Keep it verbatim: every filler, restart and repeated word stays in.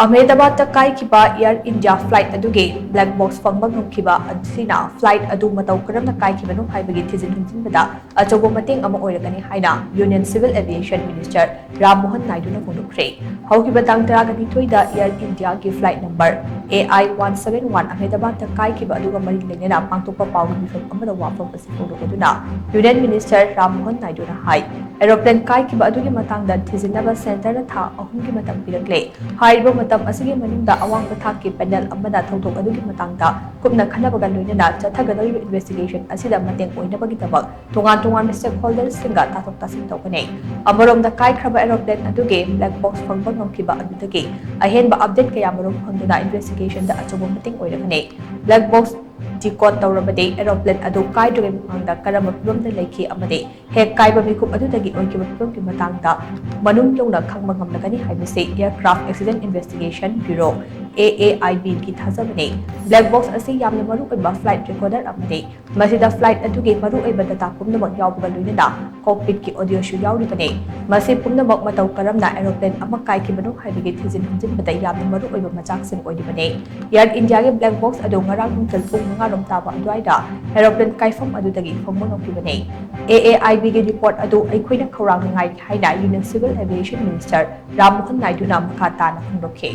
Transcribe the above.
ꯑꯍꯃꯦꯗꯥꯕꯥꯗꯇ ꯀꯥꯏꯈꯤꯕ Air India flight ꯑꯗꯨꯒꯤ black box ꯐꯪꯕ ꯉꯝꯈꯤꯕ ꯑꯁꯤꯅ flight ꯑꯗꯨ ꯃꯇꯧ ꯀꯔꯝꯅ ꯀꯥꯏꯈꯤꯕꯅꯣ ꯍꯥꯏꯕꯒꯤ ꯊꯤꯖꯤꯟ ꯍꯨꯝꯖꯤꯟꯕꯗ ꯑꯆꯧꯕ ꯃꯇꯦꯡ ꯑꯃ ꯑꯣꯏꯔꯒꯅꯤ ꯍꯥꯏꯅ Union Civil Aviation Minister Ram Mohan ꯅꯥꯏꯗꯨꯅ ꯐꯣꯡꯗꯣꯛꯈ꯭ꯔꯦ꯫ ꯍꯧꯈꯤꯕ ꯇꯥꯡ ꯇꯔꯥꯒ ꯅꯤꯊꯣꯏꯗ Air Indiaꯒꯤ flight number A I one seven one ꯑꯍꯃꯦꯗꯥꯕꯥꯗꯇ ꯀꯥꯏꯈꯤꯕ ꯑꯗꯨꯒ ꯃꯔꯤ ꯂꯩꯅꯅ ꯄꯥꯡꯊꯣꯛꯄ ꯄꯥꯎꯒꯤ ꯃꯤꯐꯝ ꯑꯃꯗ ꯋꯥꯐꯝ ꯑꯁꯤ ꯐꯣꯡꯗꯣꯛꯂꯗꯨꯅ Union Minister ꯔꯥꯝ ꯃꯣꯍꯟ ꯅꯥꯏꯗꯨꯅ ꯍꯥꯏ, aeroplane ꯀꯥꯏꯈꯤꯕ ꯑꯗꯨꯒꯤ ꯃꯇꯥꯡꯗ ꯊꯤꯖꯤꯟꯅꯕ centreꯅ ꯊꯥ ꯑꯍꯨꯝꯒꯤ ꯃꯇꯝ ꯄꯤꯔꯛꯂꯦ꯫ ꯍꯥꯏꯔꯤꯕ ꯃꯇꯝ ꯑꯁꯤꯒꯤ ꯃꯅꯨꯡꯗ ꯑꯋꯥꯡꯕ ꯊꯥꯛꯀꯤ panel ꯑꯃꯅ ꯊꯧꯗꯣꯛ ꯑꯗꯨꯒꯤ ꯃꯇꯥꯡꯗ ꯀꯨꯞꯅ ꯈꯟꯅꯕꯒ ꯂꯣꯏꯅꯅ ꯆꯠꯊꯒꯗꯧꯔꯤꯕ investigation ꯑꯁꯤꯗ ꯃꯇꯦꯡ ꯑꯣꯏꯅꯕꯒꯤꯗꯃꯛ ꯇꯣꯉꯥꯟ ꯇꯣꯉꯥꯟꯕ stakeholderꯁꯤꯡꯒ ꯇꯥꯊꯣꯛ ꯇꯥꯁꯤꯟ ꯇꯧꯒꯅꯤ꯫ ꯑꯃꯔꯣꯝꯗ ꯀꯥꯏꯈ꯭ꯔꯕ aeroplane ꯑꯗꯨꯒꯤ black box ꯐꯪꯕ ꯉꯝꯈꯤꯕ ꯑꯗꯨꯗꯒꯤ ꯑꯍꯦꯟꯕ update ꯀꯌꯥꯃꯔꯨꯝ ꯐꯪꯗꯨꯅ investigationꯗ ꯑꯆꯧꯕ ꯃꯇꯦꯡ ꯑꯣꯏꯔꯒꯅꯤ꯫ Black box decode ꯇꯧꯔꯕꯗꯤ aeroplane ꯑꯗꯨ ꯀꯥꯏꯗ꯭ꯔꯤꯉꯩ ꯃꯃꯥꯡꯗ ꯀꯔꯝꯕ ꯐꯤꯚꯝꯗ ꯂꯩꯈꯤ ꯑꯃꯗꯤ ꯍꯦꯛ ꯀꯥꯏꯕ ꯃꯤꯀꯨꯞ ꯑꯗꯨꯗꯒꯤ ꯑꯣꯏꯈꯤꯕ ꯐꯤꯚꯝꯒꯤ ꯃꯇꯥꯡꯗ ꯃꯅꯨꯡ ꯌꯧꯅ ꯈꯪꯕ ꯉꯝꯂꯒꯅꯤ ꯍꯥꯏꯕꯁꯤ Aircraft Accident Investigation Bureau, A A I Bꯒꯤ ꯊꯥꯖꯕꯅꯤ꯫ Black box ꯑꯁꯤ ꯌꯥꯝꯅ ꯃꯔꯨꯑꯣꯏꯕ flight recorder ꯑꯃꯅꯤ꯫ ꯃꯁꯤꯗ flight ꯑꯗꯨꯒꯤ ꯃꯔꯨꯑꯣꯏꯕ data ꯄꯨꯝꯅꯃꯛ ꯌꯥꯎꯕꯒ ꯂꯣꯏꯅꯅ cockpitꯀꯤ audioꯁꯨ ꯌꯥꯎꯔꯤꯕꯅꯤ꯫ ꯃꯁꯤ ꯄꯨꯝꯅꯃꯛ ꯃꯇꯧ ꯀꯔꯝꯅ aeroplane ꯑꯃ ꯀꯥꯏꯈꯤꯕꯅꯣ ꯍꯥꯏꯕꯒꯤ ꯊꯤꯖꯤꯟ ꯍꯨꯝꯖꯤꯟꯕꯗ ꯌꯥꯝꯅ ꯃꯔꯨꯑꯣꯏꯕ ꯃꯆꯥꯛꯁꯤꯡ ꯑꯣꯏꯔꯤꯕꯅꯤ꯫ Air Indiaꯒꯤ black box ꯑꯗꯨ ꯉꯔꯥꯡ ꯅꯨꯡꯊꯤꯜ ꯄꯨꯡ ꯃꯉꯥ ꯔꯣꯝ ꯇꯥꯕ ꯑꯗꯨꯋꯥꯏꯗ aeroplane ꯀꯥꯏꯐꯝ ꯑꯗꯨꯗꯒꯤ ꯐꯪꯕ ꯉꯝꯈꯤꯕꯅꯤ꯫ A A I Bꯒꯤ report ꯑꯗꯨ ꯑꯩꯈꯣꯏꯅ ꯈꯧꯔꯥꯡꯅ ꯉꯥꯏꯔꯤ ꯍꯥꯏꯅ Union Civil Aviation Minister Ram Mohan ꯅꯥꯏꯗꯨꯅ ꯃꯈꯥ ꯇꯥꯅ ꯐꯣꯡꯗꯣꯛꯈꯤ꯫